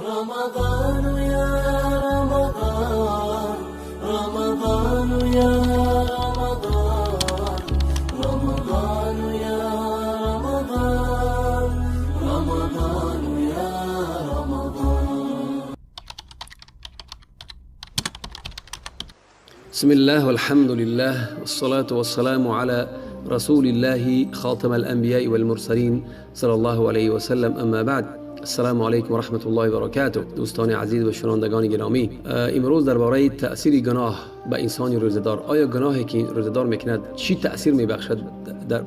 رمضان يا رمضان، رمضان يا رمضان، رمضان يا رمضان، رمضان يا رمضان. بسم الله والحمد لله والصلاة والسلام على رسول الله خاتم الأنبياء والمرسلين صلى الله عليه وسلم. اما بعد، السلام علیکم و رحمت الله و برکاته. دوستان عزیز و شنوندگان گرامی، امروز درباره تأثیر گناه به انسان روزه‌دار، آیا گناهی که روزه‌دار میکند چی تأثیر میبخشد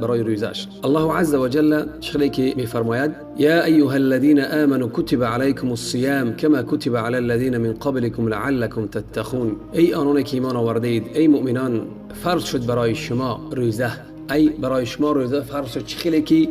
برای روزش؟ الله عز وجل چخلی که میفرماید: یا ایها الذین آمنوا کتب علیکم الصیام کما کتب علی الذین من قبلکم لعلکم تتقون. ای آنان که ایمان آورده اید، ای مؤمنان، فرض شد برای شما روزه. ای برای شما روزه فرض شد، چه خیلی که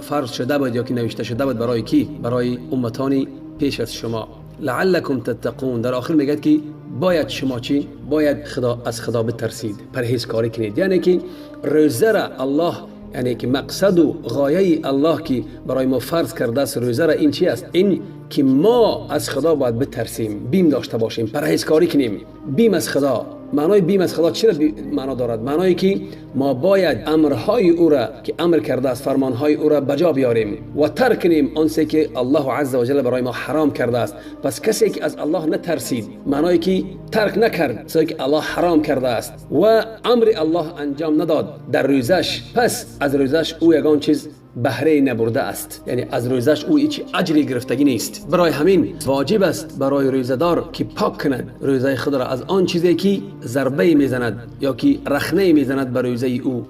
فرض شده بود یا که نوشته شده بود برای کی؟ برای امتانی پیش از شما. لعلکم تتقون. در آخر میگه که باید شما چی؟ باید خدا از خدا بترسید، پرهیزکاری کنید. یعنی که روزه را الله، یعنی که مقصد و غایه الله که برای ما فرض کرده است روزه را، این چی است؟ این که ما از خدا باید بترسیم، بیم داشته باشیم، پرهیزکاری کنیم. بیم از خدا، معنای بیم از خدا چرا معنا دارد؟ معنایی که ما باید امرهای او را که امر کرده است، فرمانهای او را بجا بیاریم و ترک کنیم آنچه که الله عز و جل برای ما حرام کرده است. پس کسی که از الله نترسید، معنایی که ترک نکرد چیزی که الله حرام کرده است و امر الله انجام نداد در روزش، پس از روزش او یگان چیز بهره نبرده است، یعنی از روزش او هیچ اجری گرفتگی نیست. برای همین واجب است برای روزه‌دار که پاک کند روزه خود را از آن چیزی که ضربه میزند یا که رخنه میزند بر روزه او،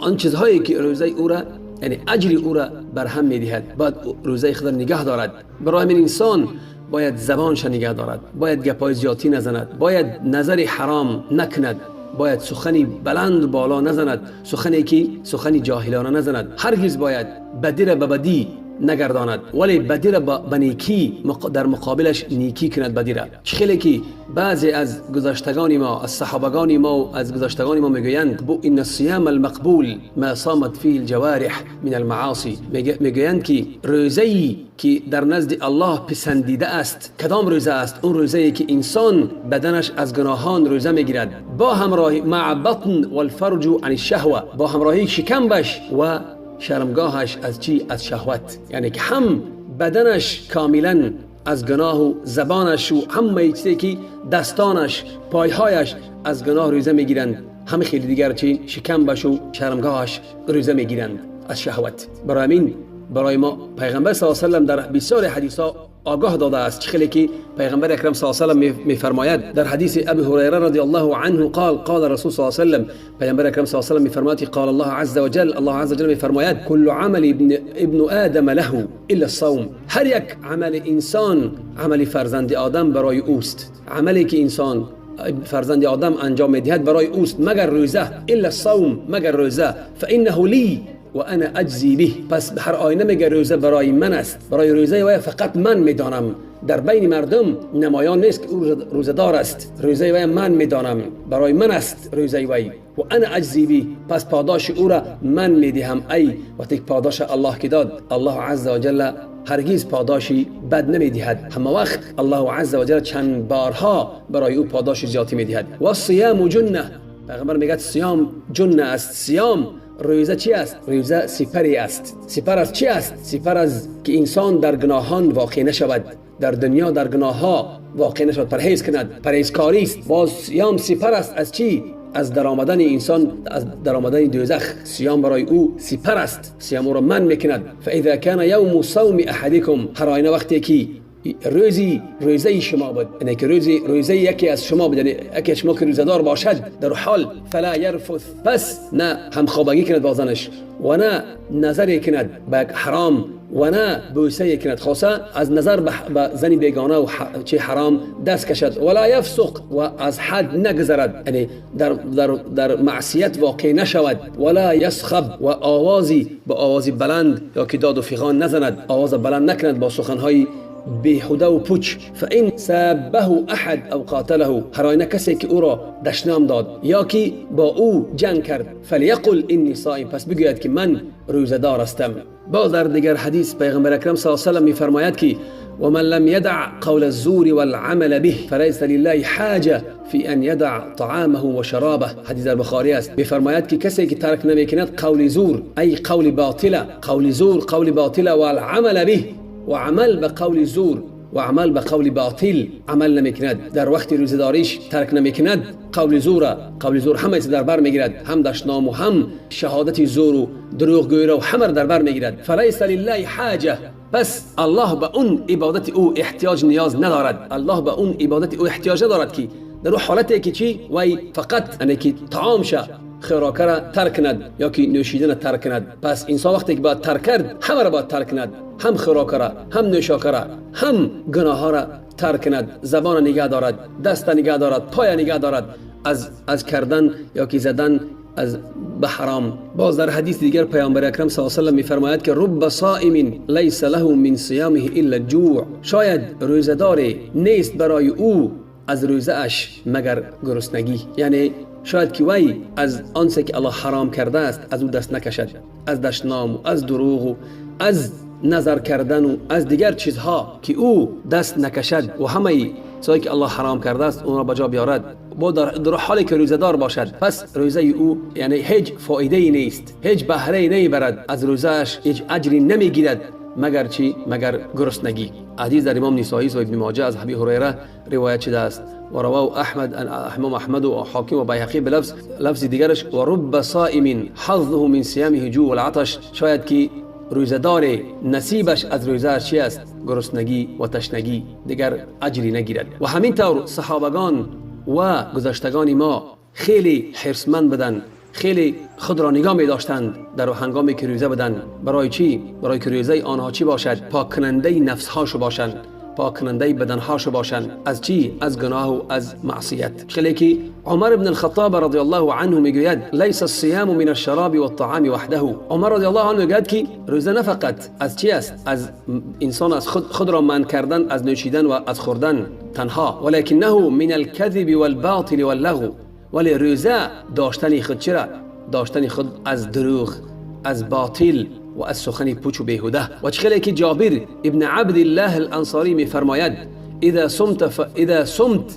آن چیزهایی که روزه او را، یعنی اجر او را برهم میدهد، باید روزه خود را نگه دارد. برای همین انسان باید زبانش نگه دارد، باید گپای زیادی نزند، باید نظر حرام نکند، باید سخنی بلند بالا نزند، سخنی که سخنی جاهلانه نزند. هرگز باید بدی را به بدی نگرداند، ولی بدی را به نیکی در مقابلش نیکی کند بدی را. خیلی که بعضی از گذشتگان ما، از صحابگان ما و از گذشتگان ما میگویند بو ان الصيام المقبول ما صامت فيه الجوارح من المعاصی. میگویند که روزه‌ای که در نزد الله پسندیده است کدام روزه است؟ اون روزه‌ای که انسان بدنش از گناهان روزه میگیرد، با همراهی مع بطن والفرج عن الشهوه، با همراهی شکمش و شرمگاهش از چی؟ از شهوت. یعنی که هم بدنش کاملا از گناه و زبانش و همه چیزی که دستانش، پایهایش از گناه روزه میگیرند، همه خیلی دیگر چی؟ شکمش و شرمگاهش روزه میگیرند از شهوت. برای همین برای ما پیغمبر صلی الله علیه و سلم در بسیار حدیث ها آگاه داده است. چه خیلی که پیغمبر اکرم صلی الله علیه و سلم میفرماید در حدیث ابی هریره رضی الله عنه قال قال رسول صلی الله علیه و سلم، پیغمبر اکرم صلی الله علیه و سلم میفرماید قال الله عز وجل، الله عز وجل میفرماید کل عمل ابن آدم له الا الصوم. هر یک عمل انسان، عمل فرزند آدم برای اوست، عملی که انسان فرزند آدم انجام میدهد برای اوست مگر روزه، الا الصوم، مگر روزه، فانه لی و انا اجزی به. پس هر آینه میگه روزه برای من است، برای روزه وی فقط من میدانم، در بین مردم نمایان نیست که او روزه دار است، روزه وی من میدانم، برای من است روزه وی، و انا اجزی به، پس پاداش او را من میدهم. ای وقتی پاداش الله که داد، الله عز وجل هرگز پاداشی بد نمیدهد، همه وقت الله عز وجل چند بارها برای او پاداش زیادی میدهد. و الصیام جنه، پیغمبر میگه صیام جنه است. صیام روزه چی است؟ روزه سپری است. سپر از چی است؟ سپر از که انسان در گناهان واقع نشود، در دنیا در گناه ها واقع نشود، پرهیز کند، پرهیزکاری است. باز صیام سپر است از چی؟ از درآمدن انسان، از درآمدن دوزخ. صیام برای او سپر است، صیام او را من میکند. فاذا کان یوم صوم احدکم، هر آینه وقتی که روزی روزه شما بود، یعنی که روزه یکی از شما بود، یعنی یکی از شما که روزه‌دار باشد در حال فلا یرفث، پس نه همخوابگی کند با زنش و نه نظری کند به حرام و نه بوسه کند، خاصه از نظر به زن بیگانه و چه حرام دست کشد، ولا یفسق، و از حد نگذرد، یعنی در معصیت واقع نشود، ولا یصخب، و آوازی با آوازی بلند یا که داد و فغان نزند، آواز بلند نکند با سخنهای بیهوده و پوچ. فإن سابه احد او قاتله، هر آینه کسی که او را دشنام داد یا که با او جنگ کرد، فلیقل انی صائم، پس بگوید که من روزه‌دار هستم. باز در دیگر حدیث پیغمبر اکرم صلی الله علیه و سلم میفرماید که و من لم يدع قول الزور والعمل به فليس لله حاجة في أن يدع طعامه وشرابه. حدیث در بخاری است. میفرماید که کسی که ترک نمیکند قول زور، ای قول باطله، قول زور قول باطله، والعمل به و عمل به قول زور و عمل به قول باطل عمل نمیکند، در وقت روزه‌داریش ترک نمیکند قول زور، قول زور همه در بر میگیرد، هم دشنام و هم شهادت زور و دروغگویی را همه در بر میگیرد. فلیس لله حاجه، پس الله به اون عبادت او احتیاج نیاز ندارد. الله به اون عبادت او احتیاج ندارد که در حالتی که چی وی فقط انه که طعام شه خوراک را ترک کند یا که نوشیدن ترک کند. پس انسان وقتی که باید ترک کرد همه را باید ترک کند، هم خوراک را، هم نوشاک را، هم گناه را ترک کند، زبان نگه دارد، دست نگه دارد، پای نگه دارد از کردن یا که زدن از به حرام. باز در حدیث دیگر پیامبر اکرم صلی الله علیه و سلم میفرماید که رب صائم لیس له من صیامه الا الجوع، شاید روزه‌دار نیست برای او از روزه اش مگر گرسنگی، یعنی شاید که وی از آنچه که الله حرام کرده است از او دست نکشد، از دشنام و از دروغ و از نظر کردن و از دیگر چیزها که او دست نکشد و همه چیزهایی که الله حرام کرده است اون را به جا بیارد، با در حالی که روزه‌دار باشد. پس روزه او یعنی هیچ فایده ای نیست، هیچ بهره ای نمیبرد از روزه‌اش، هیچ اجری نمیگیرد مگر چی؟ مگر گرسنگی. حدیث در امام نسائی و ابن ماجه از ابی هریره روایت شده است و رواه احمد، امام احمد و حاکم و بیهقی به لفظ دیگرش و رب صائم حظه من صيامه جوع والعطش، شاید که روزه‌دار نصیبش از روزه‌اش چی است؟ گرسنگی و تشنگی، دیگر اجری نگیرد. و همین طور صحابگان و گذشتگان ما خیلی حرصمند بودند، خیلی خود را نگاه می داشتند در هنگامی که روزه بودند. برای چی؟ برای که روزه آنها چی باشد؟ پاک کننده نفس هاشو باشند، پاک کننده بدن هاشو باشند. از چی؟ از گناه و از معصیت. خیلی که عمر بن الخطاب رضی الله عنه میگوید لیس الصيام من الشراب والطعام وحده. عمر رضی الله عنه میگوید که روزه نه فقط از چی است؟ از انسان از خود را منع کردن از نوشیدن و از خوردن تنها، ولکنه من الكذب والباطل واللغو، ولی روزه داشتن خود چرا؟ داشتن خود از دروغ، از باطل و از سخن پوچ و بیهوده. و چخیلی که جابر ابن عبدالله الانصاری میفرماید اذا صمت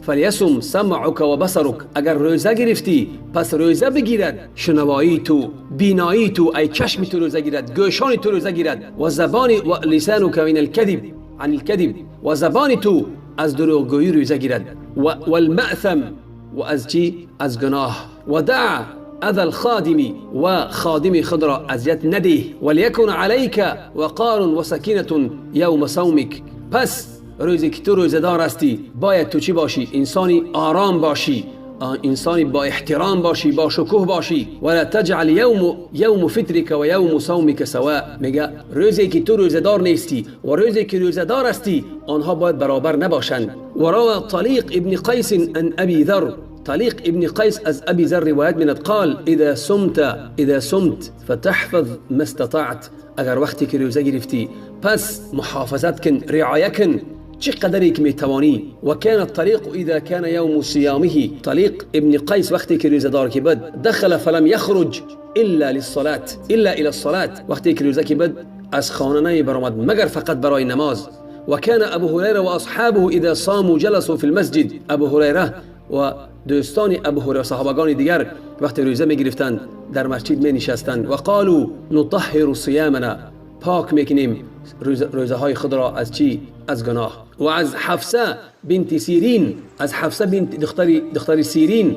فلیصم سمعك و بصرك، اگر روزه گرفتی پس روزه بگیرد شنوایی تو، بینایی تو، ای چشم تو روزه گیرد، گوشان تو روزه گیرد، و زبان و لسانك من الكذب عن الكذب، و زبان تو از دروغگویی روزه گیرد، و المأثم و از چی؟ از گناه. و دع اذى الخادم و خادم خود را اذیت نده، وليكن عليك وقار وسكينة يوم صومك. پس روزی که تو روزه‌دار هستی باید تو چی باشی؟ انسانی آرام باشی، انسانی با احترام باشی، با شکوه باشی. ولا تجعل یوم فطرك و یوم صومك سواء. میگه روزی که تو روزه‌دار نیستی و روزی که روزه‌دار هستی آنها باید برابر نباشند. و روى طلیق ابن قیس عن ابی ذر، طليق ابن قيس از أبي ذر روايات من قال إذا صمت فتحفظ ما استطعت، اگر وقتی که روزه گرفتی پس محافظت کن، رعایه کن چه قدری که میتوانی. و كان الطريق إذا كان يوم صيامه، طليق ابن قيس وقتی که روزه دار که بد دخل فلم يخرج إلا للصلاة، إلا إلى الصلاة، وقتی که روزه که بد از خانه نمی برآمد مگر فقط برای نماز. و كان أبو هريرة وأصحابه إذا صاموا جلسوا في المسجد، ابو هریره و دوستان ابو هریره صحابگان دیگر وقتی روزه می گرفتند در مسجد می نشستند. و قالوا نطهر صيامنا، پاک میکنیم روزه های خود را از چی؟ از گناه. و از حفصه بنت سیرین، از حفصه بنت دختر سیرین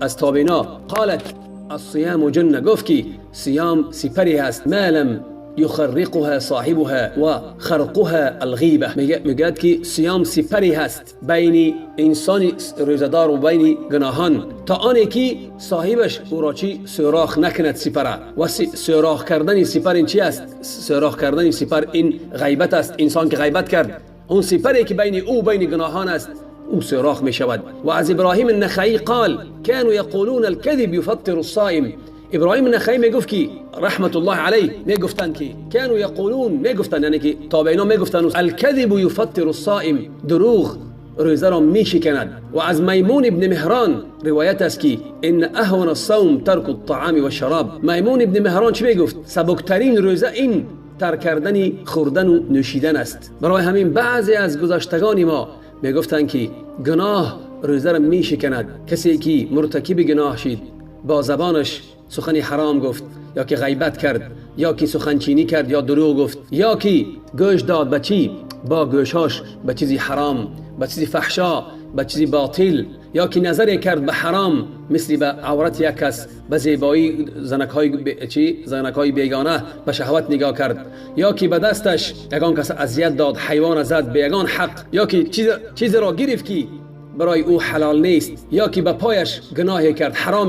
از تابعینا قالت الصيام جنة، گفت که صیام سپری هست ما لم يخرقها صاحبها و خرقها الغیبه. میگه که صیام سپری هست بین انسان روزه‌دار و بین گناهان تا آنی که صاحبش او را چی؟ سوراخ نکند سپره. و سوراخ کردن سپر این چی است؟ سوراخ کردن سپر این غیبت است. انسان که غیبت کرد اون سپری که بین او بین گناهان است او سوراخ می شود. و از ابراهیم النخعی قال كانوا يقولون الكذب يفطر الصائم. ابراهیم النخعی میگفت که رحمت الله علیه میگفتند که كانوا یقولون، میگفتند یعنی که تابعینا میگفتند الكذب يفطر الصائم، دروغ روزه را میشکند. و از میمون ابن مهران روایت است که ان اهون الصوم ترک الطعام والشراب. میمون ابن مهران چی میگفت؟ سبکترین روزه این ترک کردن خوردن و نوشیدن است. برای همین بعضی از گذشتگان ما میگفتند که گناه روزه را میشکند. کسی که مرتکب گناه شد، با زبانش سخن حرام گفت، یا که غیبت کرد، یا که سخنچینی کرد، یا دروغ گفت، یا که گوش داد به چی؟ با گوشاش به چیزی حرام، به چیزی فحشا، به چیزی باطل، یا که نظر کرد به حرام، مثل به عورت یک کس، به زیبایی زنک‌های بیگانه، به شهوت نگاه کرد، یا که به دستش یگان کس اذیت داد، حیوان زد به یگان حق، یا که چیز را گرفت که برای او حلال نیست، یا که به پایش گناه کرد، حرام،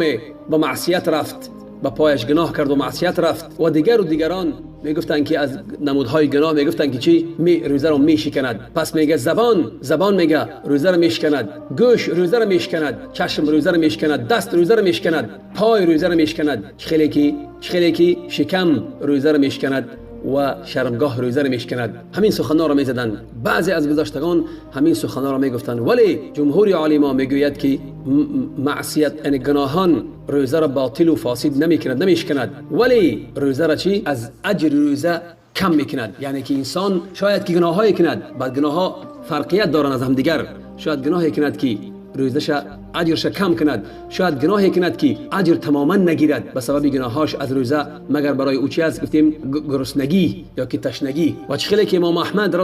به معصیت رفت، به پایش گناه کرد و معصیت رفت، و دیگر و دیگران میگفتن که از نمودهای گناه میگفتن که چی؟ روزه رو میشکند. پس میگه زبان میگه روزه رو میشکند، گوش روزه رو میشکند، چشم روزه رو میشکند، دست روزه رو میشکند، پای روزه رو میشکند، خیلی که شکم روزه رو میشکند و شرمگاه روزه رو میشکند. همین سخن‌ها رو میزدند. بعضی از گذشتگان همین سخن‌ها رو میگفتند، ولی جمهور عالما میگوید که معصیت، یعنی گناهان، روزه را باطل و فاسد نمیکند، نمیشکند، ولی روزه را چی؟ از اجر روزه کم میکند. یعنی که انسان شاید که گناهایی کند، بعد گناه‌ها فرقیت دارند از همدیگر، شاید گناهی کند که روزش اجرش کم کند، شاید گناهی کند که اجر تماما نگیرد به سبب گناهاش از روزه، مگر برای او چی است؟ گفتیم گرسنگی یا که تشنگی. و چخلی که امام احمد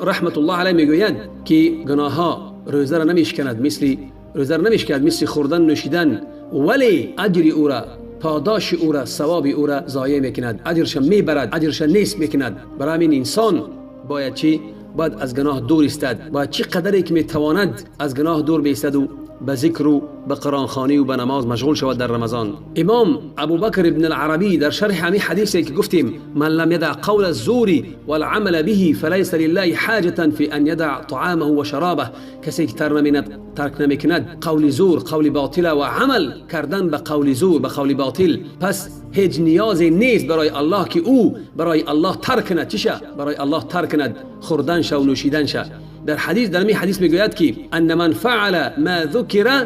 رحمت الله علیه میگوید که گناه‌ها روزه را نمیشکند، مثل روزه را نمیشکند، مثل خوردن نوشیدن، ولی اجر او را، پاداش او را، ثواب او را ضایع میکند، اجرش میبرد، اجرش نیست میکند. برای همین انسان باید چی؟ باید از گناه دور ایستد، باید چی قدری که میتواند از گناه دور بیستد و به ذکر و به قرآن خوانی و به نماز مشغول شود در رمضان. امام ابوبکر ابن العربی در شرح همین حدیثی که گفتیم من لم يدع قول الزور والعمل به فليس لله حاجة في ان يدع طعامه و شرابه، کسی که ترک نمیکند قول زور، قول باطل و عمل کردن به قول زور، به قول باطل، پس هیچ نیازی نیست برای الله که او برای الله ترک کند. چیشه؟ برای الله ترک کند خوردن شه و نوشیدن شه. در حدیث، در می حدیث میگوید که ان من فعل ما ذکر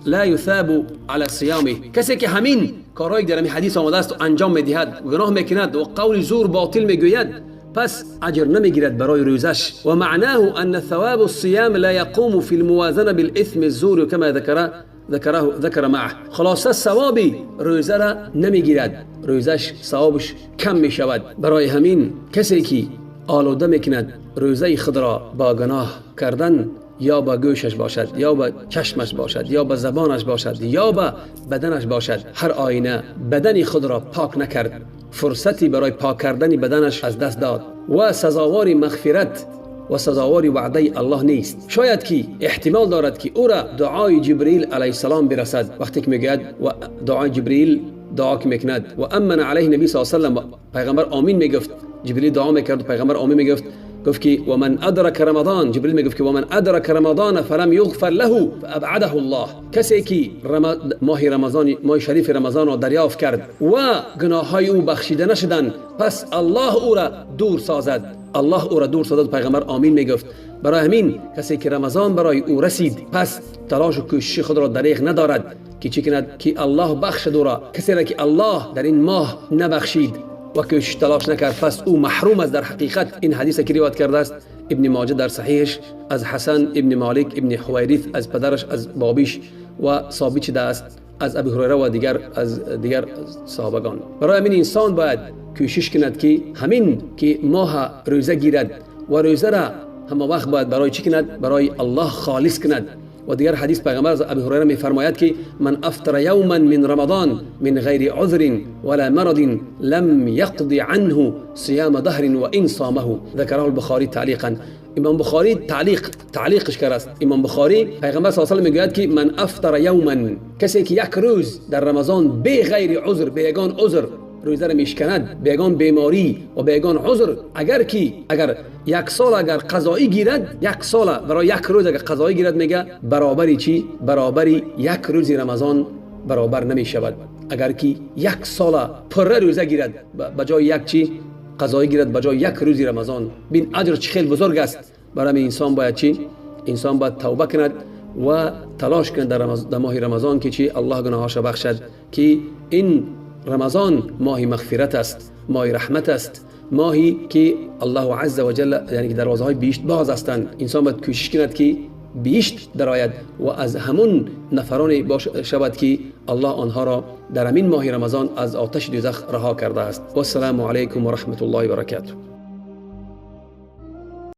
لا يثاب على صيامه، کسی که همین کارهایی در می حدیث آمده است انجام میدهد، گناه میکند و قول زور باطل میگوید، پس اجر نمیگیرد برای روزش. و معناه ان ثواب الصيام لا يقوم في الموازنه بالاثم الزور كما ذکر معه. خلاصه ثواب روزه را نمیگیرد، روزش ثوابش کم میشود. برای همین کسی که آلوده میکند روزه خود را با گناه کردن، یا با گوشش باشد، یا با چشمش باشد، یا با زبانش باشد، یا با بدنش باشد، هر آینه بدن خود را پاک نکرد، فرصتی برای پاک کردن بدنش از دست داد و سزاوار مغفرت و سزاوار وعده الله نیست. شاید که احتمال دارد که او را دعای جبریل علیه السلام برسد، وقتی که میگوید و دعای جبریل دعا که میکند و امن علیه نبی صلی الله علیه و سلم، پیغمبر آمین میگفت، جبریل دعا میکرد و پیغمبر آمین میگفت، گفت که و من ادرک رمضان، جبریل میگفت که و من ادرک رمضان فلم یغفر له فابعده الله، کسی که ماه رمضان، ماه شریف رمضان را دریافت کرد و گناههای او بخشیده نشدند، پس الله او را دور سازد، الله او را دور سازد. پیغمبر آمین میگفت. برای همین کسی که رمضان برای او رسید، پس تلاش و کوشش خود را دریغ ندارد که چی کند؟ که الله بخشد او را. کسی را که الله در این ماه نبخشید و کوشش تلاش نکرد، پس او محروم است در حقیقت. این حدیث که روایت کرده است ابن ماجه در صحیحش از حسن ابن مالک ابن حویرث، از پدرش، از بابیش و ثابت شده است از ابی هریره و دیگر از دیگر صحابگان. برای همین انسان باید کوشش کند که همین که ماه روزه گیرد و روزه را همه وقت باید برای چی کند؟ برای الله خالص کند. و دیگر حدیث پیغمبر از ابی هریره میفرماید که من افطر یوما من رمضان من غیر عذر ولا مرض لم يقض عنه صيام دهر و ان صامه، ذکره البخاری تعلیقا. امام بخاری تعلیقش کرده است. امام بخاری پیغمبر صلی الله علیه و میگوید که من افطر یوما، کسی که یک روز در رمضان به غیر عذر، به یگان عذر روزه را میشکند، به یگان بیماری و به یگان عذر، اگر یک سال اگر قضایی گیرد، یک سال برای یک روز اگر قضایی گیرد، میگه برابری چی؟ برابری یک روز رمضان برابر نمیشود. اگر که یک سال پر روزه گیرد، به جای یک چی؟ قضایی گیرد، به جای یک روز رمضان. بین اجر چی خیلی بزرگ است. برای انسان باید چی؟ انسان باید توبه کند و تلاش کند در ماه رمضان که چی؟ الله گناهاش بخشد، که این رمضان ماه مغفرت است، ماه رحمت است، ماهی که الله عز و جل، یعنی که دروازه های بهشت باز هستند. انسان باید کوشش کند که بهشت درآید و از همون نفران شود که الله آنها را در همین ماه رمضان از آتش دوزخ رها کرده است. و السلام علیکم و رحمت الله و برکاته.